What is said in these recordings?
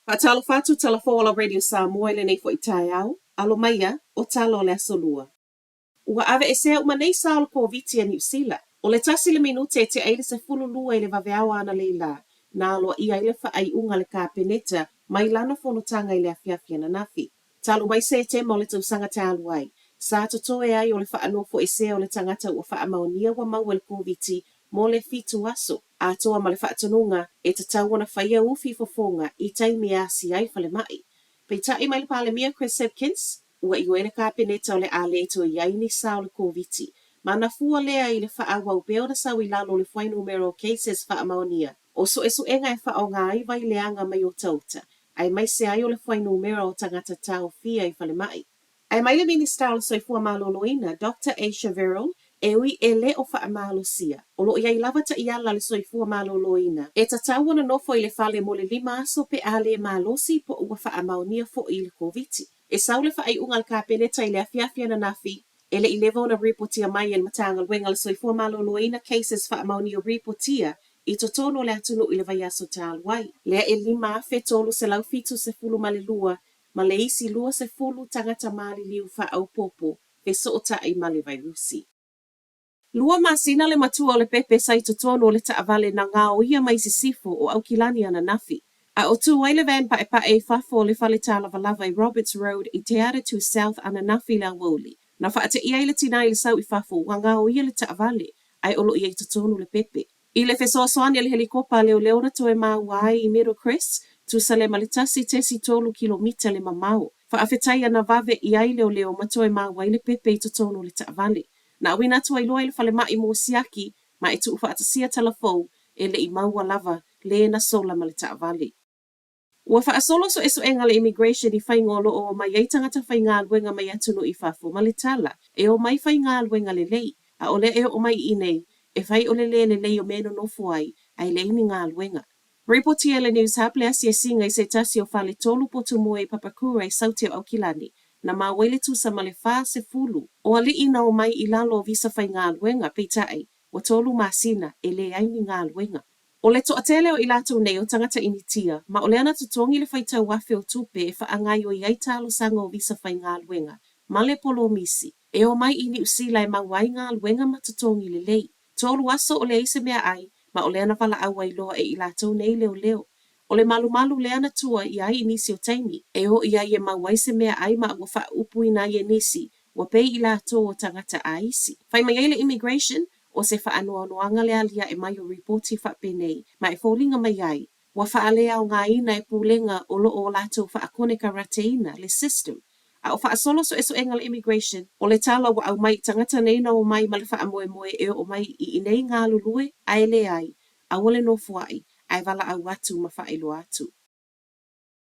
Faatalofa atu tala fou o la Radio Samoa i lenei foi taeao, alo maia, o tala o le Aso Lua. Ua aveesea uma nei sao o le Koviti a Niu Sila. O le tasi le minute e tea ai le 12 i le vaveao analeila, na aloaia ai le faaiuga a le Kapeneta mai lana fonotaga i le afiafi ananafi. Talu mai Setema o le tausaga talu ai, sa totoe ai o le faanofoesea o le tagata ua faamaonia ua maua i le Koviti mo le fitu aso, atoa ma le faatonuga e tatau ona faia ufi fofoga i taimi e asia ai falemai. Peitai mai le Palemia Chris Hipkins, ua ioe le Kapeneta o le a le toe i ai ni sao o le Koviti, ma na fua lea i le faaauau pea ona sau i lalo o le fuainumera o cases faamaonia o suesuega e faaaoga ai vai leaga mai otauta, aemaise ai o le fuainumera o tagata taofia i falemai. Ae mai le Minisita o le Soifua Maloloina, Doctor Asia Verrall, e ui e le o faamalosia, o lo o i ai lava taiala a le soifua maloloina e tatau ona nofo i le fale mo le lima aso pe a le malosi po o ua faamaonia foi i le Koviti. E sau le faaiuga a le Kapeneta i le afiafi ananafi, e le i leva ona ripotia mai e le Matagaluega o le Soifua Maloloina cases faamaonia ripotia i totonu o le atunuu i le vaiaso talu ai, lea e 5,372 ma le isi 20 tagata maliliu faaopoopo fesootai ma le vairusi. Lua masina le matua o le pepe sa i totonu o le taavale na gaoia mai sisifo o Aukilani ananafi, a o tu ai le van paepae i fafo o le fale tālavalava i Roberts Road i Te Atatū South ananafi i le aoauli. Na faateia ai le tinā i le sau i fafo ua gaoia le taavale ae o lo o i ai i totonu le pepe. I le fesoasoani a le helikopa a leoleo na toe maua ai i Meadowcrest, tusa le ma le 1.3 kilomita le mamao. Faafetai ana vave i ai leoleo ma toe maua ai le pepe i totonu o le taavale. Na auina atu ai loa i le falemai mo siaki ma e tuufaatasia tala fou e le i maua lava le na sola ma le taavale. Ua faasolo suesuega a le Immigration i faiga o lo o omai ai tagata faigaluega mai atunuu i fafo ma le tala e omai faigaluega lelei, a o lea e oo mai i inei, e fai o le lē lelei o mea e nonofo ai, ae leai ni galuega. Ripotia e le Newshub le asiasiga i se tasi o fale tolu potu moe i Papakura i Saute o Aukilani, na maua ai le tusa ma le 40 o alii na omai i lalo o visa faigaluega, peitai, ua tolu masina e leai ni galuega. O le toatele o i latou nei o tagata Initia, ma o lea na totogi le faitau afe o tupe e faagaoioi ai talosaga o visa faigaluega, ma le polomisi, e omai i Niu Sila e maua ai galuega ma totogi lelei. Tolu aso o leai se meaai, ma o lea na valaau ai loa e i latou nei leoleo. O le malumalu lea na tua i ai i nisi o taimi, e o i ai e maua ai se meaai ma ua faaupuina ai e nisi, ua pei i latou o tagata aisi. Fai mai ai le Immigration, O se faanoanoaga le aliae mai o ripoti faapenei, ma e foliga mai ai, ua faaleaogaina e pulega o lo o latou faakonekarateina le system, a o faasolo suesuega a le Immigration, o le tala ua aumai i tagata nei na omai ma le faamoemoe e oo mai i inei galulue, ae leai, aua le nofoaʻi, ae valaau atu ma faailoa atu.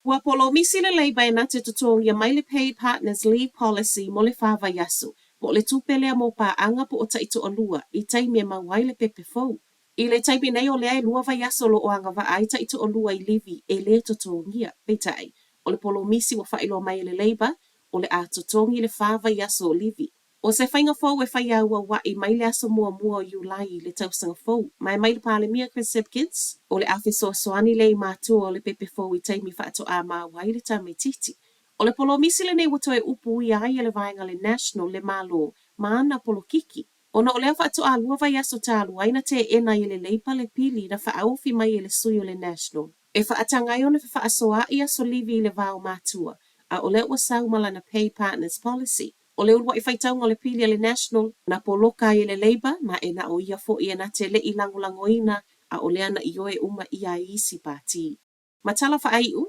Ua polomisi le Labour e na te totogia mai le Paid Partners Leave Policy mo le whā vaiaso, po o le tupe lea mō pāʻanga po o taitoalua i taimi e mau ai le pepe fou. I le taimi nei o lea e lua vaiaso lo o agavaa ai taitoalua i livi e lē totogia. Peitai, o le polomisi ua faailoa mai e le Labour, o le a totogi le whā vaiaso o livi. O se faiga fou e fai auauaʻi mai le aso muamua o Iulai i le tausaga fou, ma e mai le Palemia Chris Hipkins, o le a fesoasoani lea i matua o le pepe fou i taimi faatoā maua ai le tamaitiiti. O le polomisi lenei ua toe upuia ai e le vaega le National le Malo ma ana polokiki. Ona o lea faatoā lua vaiaso talu ai na teena ai e le Leipa le pili na faaofi mai e le sui o le National e faataga ai ona fefaasoaʻi aso livi i le va o matua, a o lea ua sau ma lana Pay Partners Policy. O le uluaʻi faitauga o le pili a le National, na poloka ai e le Labour, ma e na o ia foʻi e na te leʻi lagolagoina, a o lea na ioe uma ʻia ai isi pātī. Ma tala faaiu,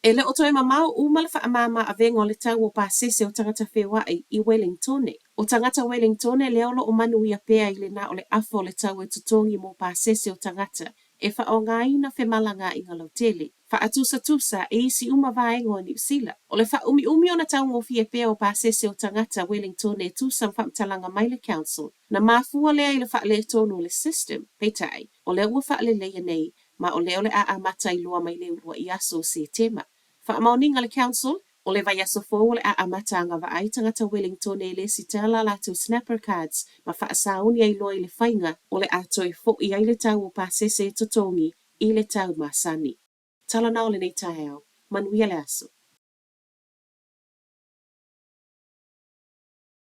e le o toe mamao uma le faamāmā avega o le tau o pasese o tagata feoaʻi i Wellingtone. O tagata Wellingtone lea o lo o manuia pea i le na o le afa o le tau e totogi mo pasese o tagata e faaaogaina femalagaaiga lautele. Faatusatusa e isi uma vaega o Niu Sila. O le faaumiumi ona taugofie pea o pasese o tagata Wellingtone e tusa ma faamatalaga mai le Council, na mafua lea i le faaletonu o le system, peitai, o lea ua faaleleia nei, ma o lea o le a amata ai loa mai le uluaʻi aso o Setema. Faamaoniga le Council, o le vaiaso fou o le a amata agavaa ai tagata Wellingtone e lesitala a latou Snapper Cards ma faasauni ai loa i le faiga o le a toe foʻi ai le tau o pasese e totogi i le tau masani. Tala na o lenei taeao. Manuia le aso.